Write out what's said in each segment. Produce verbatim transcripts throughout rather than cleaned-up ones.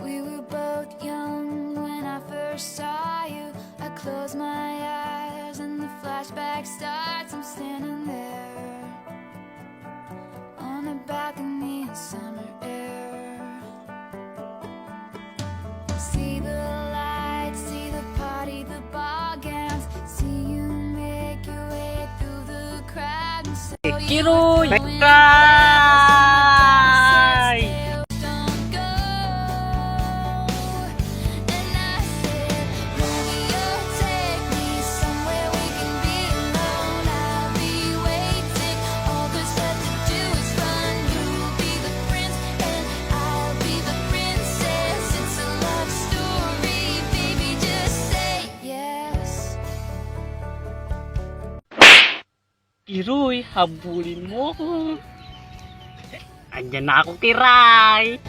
We were both young when I first saw you. I close my eyes and the flashback starts. I'm standing there on a balcony in summer air. See the lights, see the party, the ball gowns. See you make your way through the crowd and so you Kiroy! Kay! Don't go. And I said, "Romeo, take me somewhere we can be alone. I'll be waiting. All there's left to do is run. You'll be the prince and I'll be the princess. It's a love story, baby, just say yes." Kiroy, habulin mo ako. Andiyan na ako, Kiray.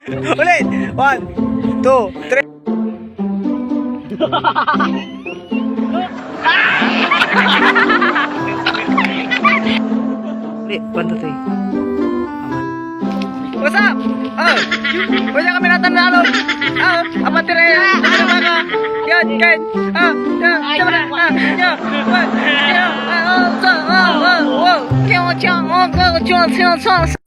Ulit! One, two, three. Ulit, one, two, three. What's up? Oh, wala kami natandaan. Oh, apatira yan. Ano ba ka? Yan, yan. Ah, yan. Yan, ah, yan. What? Yan. Ah, oh, so, oh, oh, oh. Kaya mo siya, oh, oh, oh, oh, oh.